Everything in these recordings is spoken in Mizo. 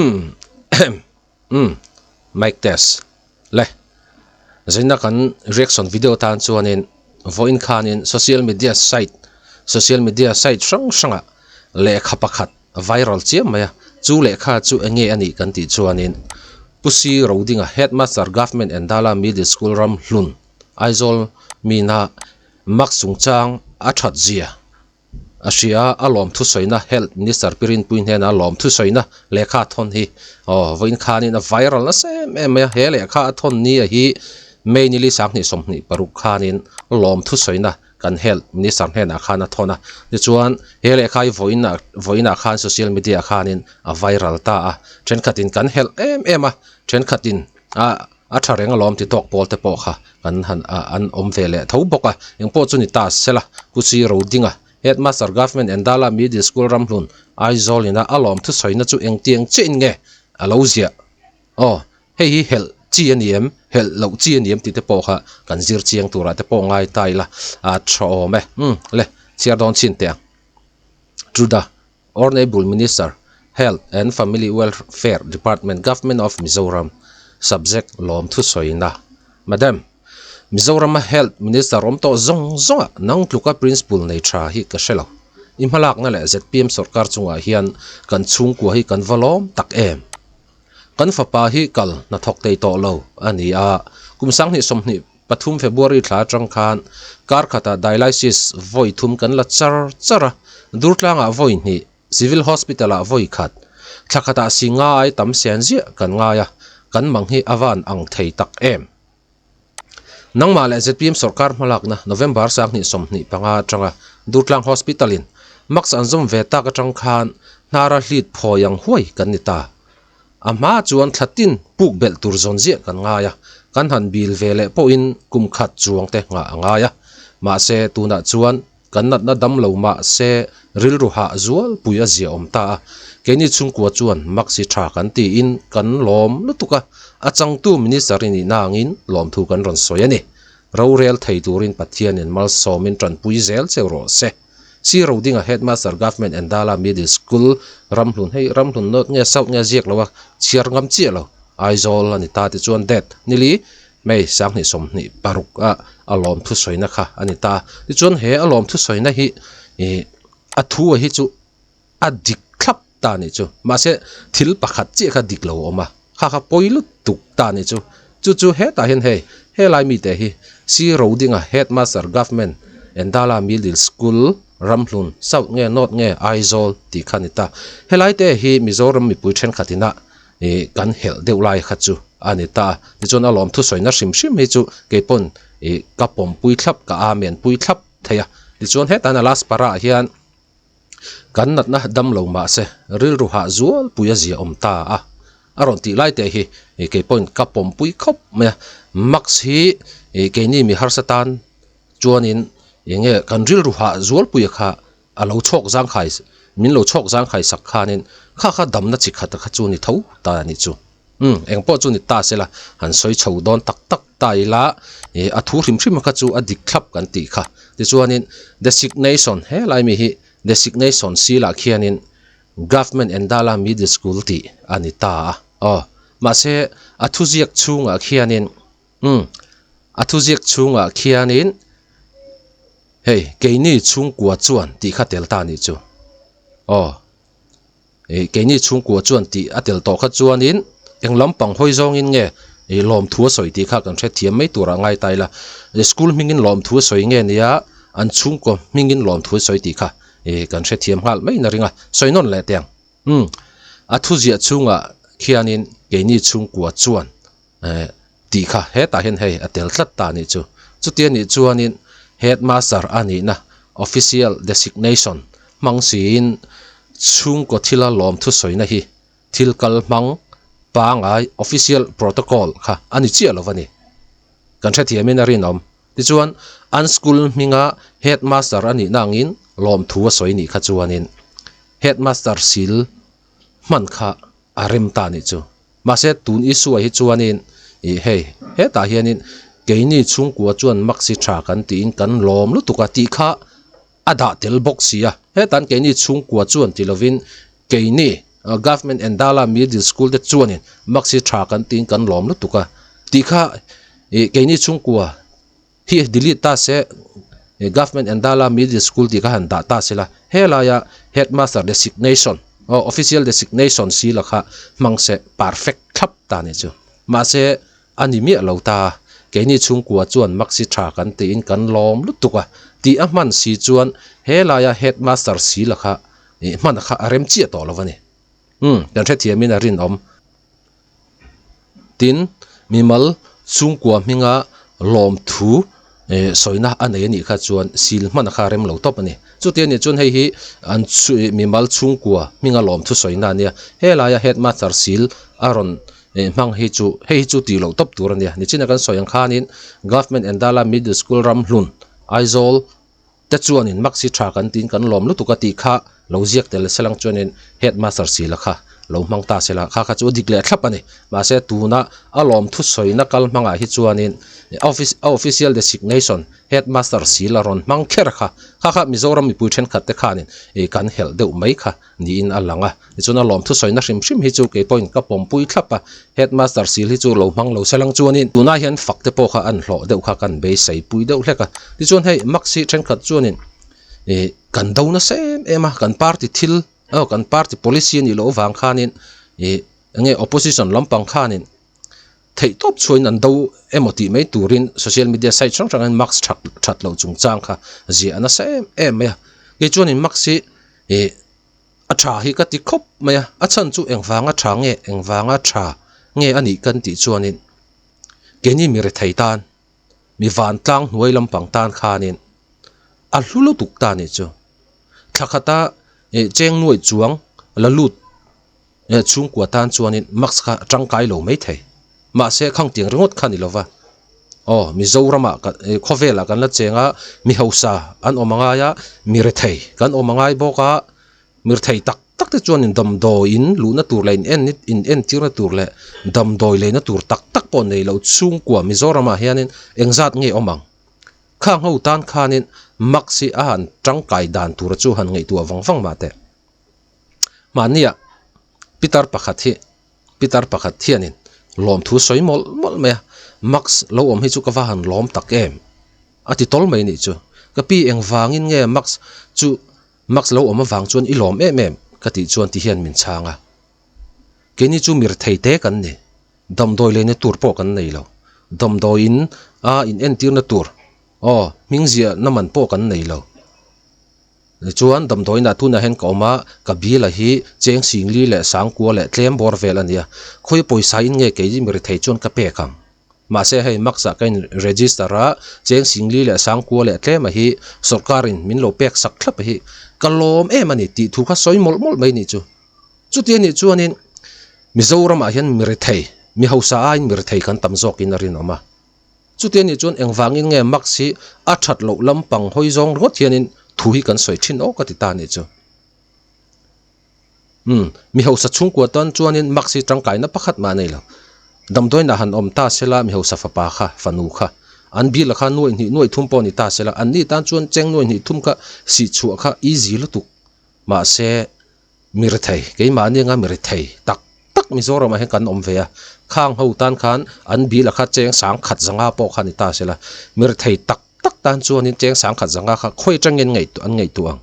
Umm mic test le zaina kan reaction video tan chuanin vawiin khanin social media site social media site hrang hrangah lehkha pakhat viral chiam mai a chu lehkha chu eng nge a nih kan tih chuanin Pu Si Rodinga headmaster government Endala middle school Ramhlun Aizawl mina mask chungchang a that zia. A hria a, a lawm thusawina Health Minister Pi Rinpui hnena a lawm thusawina lehkha a thawn hi aw vawiin khanin a viral nasa em em mai a, he lehkha a thawn ni a hi May nili 2026 khanin lawm thusawina kan Health Minister hnenah khan a thawn a, tichuan he lehkha hi vawiin ah vawiin ah khan social media ah khanin a viral ta a, thenkhatin kan helh em em a, thenkhatin a. A tha reng alawm ti tawk pawl te pawh kha kan han an awm ve leh tho bawk a, engpawh chu ni ta sela, Pu Chi Rodinga, Headmaster Government Endala Middle School Ramhlun, Aizawl ina a lawm thusawina chu engtiang chiahin nge a lo ziah? Aw, hei hi helh chi a ni em? Helh loh chi a ni em tih te pawh kha kan zir chiang turah te pawh ngai ta ila a tha awm e. Umm, le, chhiar dawn chhin teh ang. Truda. Honourable Minister, Health and Family Welfare Department, Government of Mizoram, Subject, Lawm thusawina. Madam, Mizorama Health Minister awm tawh zawng zawngah nang tluka Principal nei tha hi ka hre lo. I hmalakna leh zpm sorkar chungah hian kan chhungkua hi kan va lawm tak em? Kan fapa hi kal hnathawk thei tawh lo a ni a, kum 2023 February thla atang khan kar khatah dialysis vawi thum kan la char char a, Durtlangah vawi hnih, Civil Hospital-ah vawi khat, thla khatah si ngai tam sen ziah kan ngai a, kan mang hi a van ang thei tak em? Nangmah leh zpm sorkar hmalakna November 2025 atanga Durtlang Hospital-in mask an zawm ve tak atang khan hnara hlit phawi ang huai kan ni ta. A hma chuan thla tin puk belh tur zawn ziah kan ngai a, kan han bil ve leh pawhin kum khat chuang te nghah a ngai a. Mahse tunah chuan kan natna dam lo mah se rilru hah zual pui a zia awm ta a, keini chhungkua chuan mask hi tha kan tiin kan lawm lutuk a, a changtu minister i nihna angin lawmthu kan rawn sawi a ni. Rorel thei turin Pathianin malsawmin tanpui zel cheu rawh se. Sir Rodinga Headmaster Government Endala Middle School Ramhlun hei Ramhlun North nge South nge ziak lo a chhiar ngam chiah lo Aizawl a ni ta tichuan date nili May 2026 a a lawm thusawina kha a ni ta tichuan he a lawm thusawina hi ih a thu a hi chu a dik thlap ta a nih chu mahse thil pakhat chiah kha dik lo a awm a kha kha pawi lutuk ta a nih chu chu chu hetah hian hei helai mite hi Sir Rodinga Headmaster Government Endala Middle School Ramhlun South nge North nge Aizawl tih kha a ni ta helai te hi Mizoram mipui thenkhat ina ih kan helh deuh lai kha chu a ni ta tichuan a lawm thusawina hrim hrim hi chu keipawn ih ka pawmpui thlap ka amen pui thlap thei a tichuan hetah hian a last para ah hian. Kan natna dam lo mah se rilru hah zual pui a zia awm ta a, a rawn tih lai te hi kei pawhin ka pawmpui khawp mai a, Max hi keini mi harsa tan chuanin eng nge kan rilru hah zual pui a kha a lo chhawk zangkhai min lo chhawk zangkhai sak khanin kha kha damna chi khat kha chu ni tho ta a nih chu. Umm eng pawh chu ni ta se la han sawi chho dawn tak tak ta ila ih a thu hrim hrim kha chu a dik thlap kan tih kha tichuanin designation helai mi hi designation silah khianin government Endala middle school tih a ni ta a aw mahse a thuziak chhungah khianin umm a thuziak chhungah khianin hei keini chhungkua chuan tih kha tel ta a nih chu aw. Ih keini chhungkua chuan tih a tel tawh kha chuanin eng lampang hawi zawngin nge ih lawmthu a sawi tih kha kan hrethiam mai turah ngai ta ila school hmingin lawmthu a sawi nge nia an chhungkaw hmingin lawmthu a sawi tih kha ih kan hrethiam nghal mai na ring a sawi nawn leh teh ang umm a thuziah chhungah khianin keini chhungkua chuan eh tih kha hetah hian hei a tel tlat ta a nih chu chutia nih chuanin headmaster a nihna official designation hmang siin chhungkaw thila lawm thusawina hi thil kal hmang pangai official protocol kha a ni chiah lo a ni kan hrethiamin a rinawm tichuan an school hminga headmaster a nihna angin lawmthu a sawi nih kha chuanin headmaster sil hman kha a rem ta a nih chu. Mahse tun Isua hi chuanin ih hei hetah hianin keini chhungkua chuan maksi tha kan tiin kan lawm lutuk a tih kha a dah tel bawk si a. Hetan keini chhungkua chuan ti lovin keini Government Endala Middle School te chuanin mask hi tha kan tiin kan lawm lutuk a tih kha ih keini chhungkua hi delete ta se Government Endala Middle School tih kha han dah ta se la helaia Headmaster designation aw official designation si la kha hmang se perfect thlap ta ni chu mahse A ni miah lo ta, keini chhungkua chuan Maxi tha kan tiin kan lawm lutuk a, tih a hman si chuan he laia headmaster si la kha ih hman kha a rem chiah tawh lo a ni. Umm, kan hrethiamin a rinawm. Tin, mimal chhungkua hminga lawmthu ih sawina a nei a nih kha chuan sil hman kha a rem lo tawp a ni. Chuti a nih chuan hei hi an mimal chhungkua hminga lawmthu sawina a nia, he laia headmaster sil a rawn Eh hmang hi chu hei hi chu tih loh tawp tur a nia. Nichina kan sawi ang khanin Government Endala Middle School Ramhlun, Aizawl te chuanin Maxi tha kan tiin kan lawm lutuk a tih kha lo ziak tel selang chuanin Headmaster Sila kha lo hmang ta sela kha kha chu a dik leh thlap a ni. Mahse tuna a lawm thusawina kal hmangah hi chuanin office a official designation Headmaster Sila rawn hmang kher kha kha kha Mizoram mipui thenkhat te khanin ih kan helh deuh mai kha niin a lang a. Tichuan a lawm thusawina hrim hrim hi chu kei pawhin ka pawmpui thlap a, Headmaster sil hi chu lo hmang lo se lang chuanin tunah hian fak te pawh kha an hlawh deuh kha kan beisei pui deuh hlek a. Tichuan hei Max hi thenkhat chuanin ih kan do nasa em em a, kan party thil aw kan party policy a nih loh avang khanin ih enge opposition lampang khanin theih tawp chhuain an do emaw tih mai turin social media site hrang hrangin mask that that loh chungchang kha ziah a nasa em em mai a. Kei chuanin mask hi ih a tha hi ka ti khawp mai a, a chhan chu engvanga tha nge engvanga tha nge a nih kan tih chuanin keini mi rethei tan mi vantlang hnuai lampang tan khanin a hlu lutuk ta nih chu. Thla khata ih cheng nuaih chuang la lut Eh chhungkua tan chuanin mask kha a tangkai lo mai thei. Mahse khang tiang ringawt kha ni lova. Aw Mizoramah kan eh khawvelah kan la cheng a, mi hausa an awm angai a, mi rethei kan awm angai bawk a, mi rethei tak tak te chuanin damdawiin luhna tur leh in en in entirna tur leh damdawi leina tur tak tak pawh nei lo chhungkua Mizoramah hianin engzat nge awm ang? Khang ho tan khanin mask hi a han tangkai dan tura chu han ngaihtuah vang vang mah teh. Mahnia pitar pakhat hi pitar pakhat hianin lawmthu sawi mawlh mawlh mai a, Max lo awm hi chu ka va han lawm tak em a ti tawl mai nih chu. Ka pi engvangin nge Max chu Max lo awm avang chuan i lawm em em ka tih chuan ti hian min chhang a. Keini chu mirthei te kan ni, damdawi leina tur pawh kan nei lo, damdawiin a in entirna tur aw hming ziahna man pawh kan nei lo. Tichuan, damdawiinah tunah hian ka awm a, ka bill a hi cheng singli leh sangkua leh tlem bawr vel a nia. Khawi pawisa in nge kei mi rethei chuan ka pek ang? Mahse hei max ah ka in register a, cheng singli leh sangkua leh tlem a hi sawrkar in min lo pek sak thlap a hi ka lawm em a ni tih thu kha sawi mawlh mawlh mai nih chu. Chuti a nih chuanin Mizoramah hian mi rethei, mi hausa aiin mi rethei kan tam zawkin a rinawm a. Chuti a nih chuan engvangin nge Max hi a that loh lampang hawi zawng ringawt hianin thu hi kan sawi thin aw ka ti ta a nih chu. Umm, mi hausa chhungkua tan chuanin Max hi tangkaina pakhat mah a nei lo. Damdawiinah han awm ta sela mi hausa fapa kha, fanu kha, an bill kha nuaih hnih nuaih thum pawh ni ta sela, anni tan chuan cheng nuaih hnih thum kha sih chhuah kha easy lutuk. Mahse. Mi rethei, keimahni anga mi rethei tak tak Mizoramah hian kan awm ve a, khang ho tan khan an bill a kha cheng sang khat zanga pawh kha ni ta sela, mi rethei tak tak tan chuanin cheng sang khat zanga kha khawi atangin an ngaihtuah ang.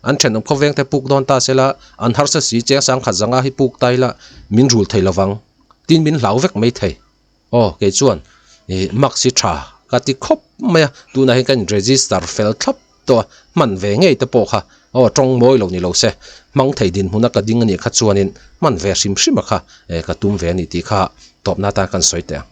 An thenawm khawveng te puk dawn ta sela, an harsa si cheng sang khat zanga hi puk ta ila min rul thei lovang, tin min hlau vek mai thei. Aw kei chuan ih mask hi tha ka ti khawp mai a, tunah hian ka in register fel thlap tawh a, hman ve ngei te pawh kha aw tawng mawi lo ni lo se, hmang thei dinhmuna ka ding a nih kha chuanin hman ve hrim hrim a kha eh ka tum ve a ni tih kha tawpna atan kan sawi teh ang.